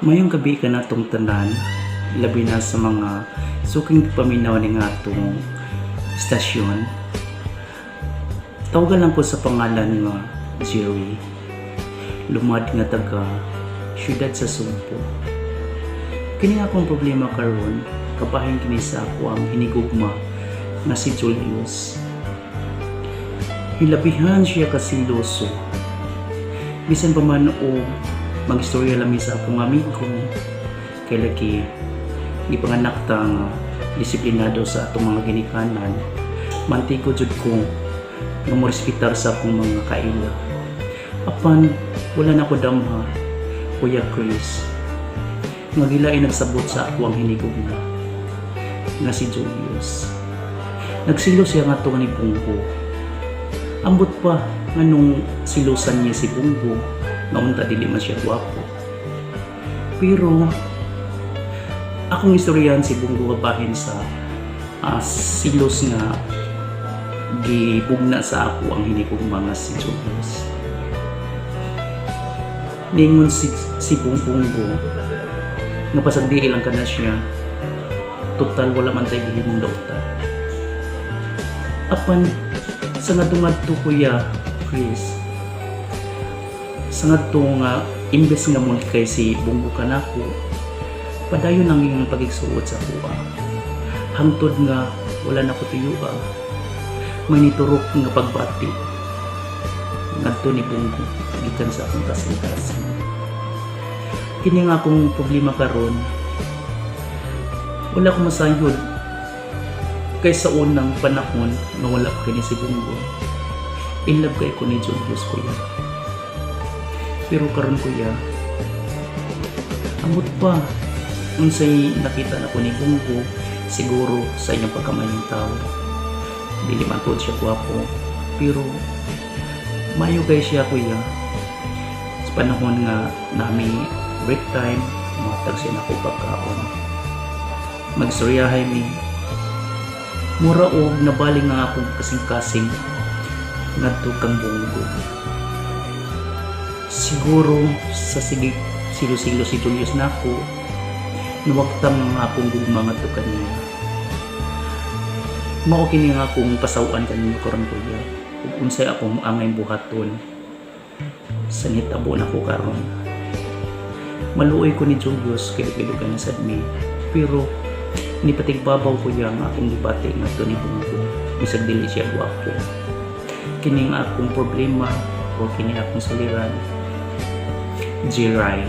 Maayong gabii kanatong tanan, labi na sa mga suking paminaw ni nga atong istasyon. Tawagan lang ko sa pangalan nga Jerry. Lumad nga taga syudad sa Sugbo. Kini nga akong problema karon, kabahin kini sa ako ang hinigugma nga si Julius. Hilabihan siya kasiloso. Bisan pa man og magistorya lang mi sa akong amigo, kay lagi gipanganak ta nga disiplinado sa atong mga ginikanan, mantigo jud ko nga morespetar sa akong mga kaila. Apan wala na ko damha, Kuya Chris, nga gilain nagsabot sa ako ang hinigugma nga si Julius. Nagsilo siya ngadto ni Bungo. Ambot pa nganong silusan niya si Bungo nga unta dili man siya gwapo. Pero akong istoryahan si Bungo bahin sa silos nga gibugna sa ako ang hinigugma nga si Julius. Ningon si Bungo nga pasagdi lang ka na siya. Total wala man tayo gihimong dautan. Apan sa ngadto, Kuya Chris, sa ngadto nga imbes nga kay si Bungo kanako, padayon lang yung pagigsuot sa kuha. Hangtod nga wala na ko tuyua. May niturok nga pagbati ngadto ni Bungo gikan sa akong kasing-kasing. Kini nga akong problema karon, wala ko masayod kay sa unang panahon nga wala pa kini si Bungo, in love kay ko ni Julius, kuya. Pero karon, kuya, ambot pa unsay nakita na ko ni Bungo. Siguro sa inyong pagkamayong tao, dili man tuod siya gwapo, pero mayo kay siya, kuya. Sa panahon nga nami break time, mohatag siya nako pagkaon, magstoryahay mi, mura og nabaling nga akong kasing-kasing ngadto kang Bungo. Siguro sa sige silo-silo si Julius nako, nawagtang nga akong gugma ngadto kaniya. Mao kini nga akong pasaw-an kaninyo karon, kuya, ug unsay akong angay buhaton sa nitabo nako karon. Maluoy ko ni Julius kay dugay na sad mi, pero ni patigbabaw, kuya, nga akong gibati ngadto ni Bungo bisag dili siya gwapo. Kini nga akong problema o kini akong suliran. Jiray.